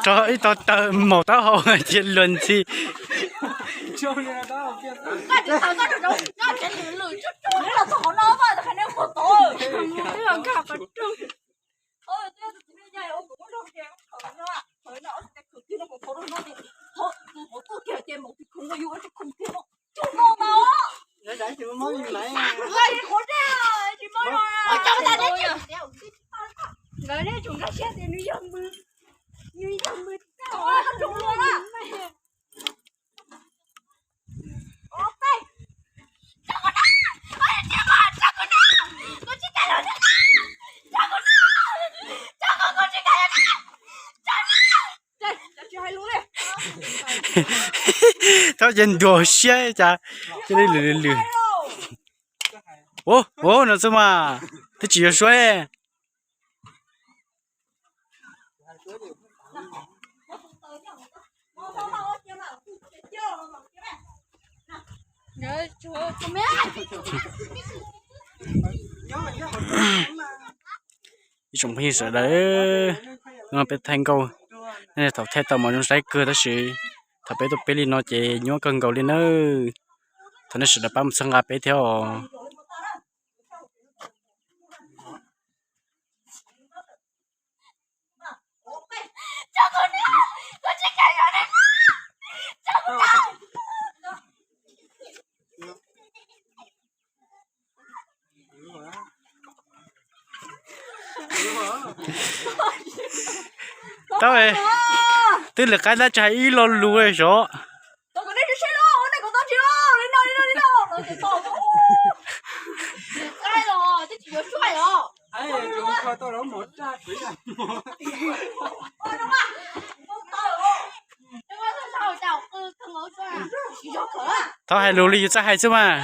Rho ib tog taw maum taub hau cia luag ntxhi. Nkawd nej tsum nkag siab tias nws yog nws, nws yog nws tau zoo luag na. Thaub ces ntuag siab cas cia li lwm lwm lwm. Ua ua no xwb mas twb tsis yuav suab. Ib tsoom phooj ywg sawv daws, peb thaij nkauj, nej thaum thaij tau mas zoo saib kawg tab sis thaum peb tuaj peb li no ces nyuaj kawg nkaus li nawb. Thov nej sawv daws pab mus txhawb nqa peb thiab os. Tau, twb lwm qaib tab tsis hais ib lo lus sov. Thaub hais lus li yus txawj hais xwb mas.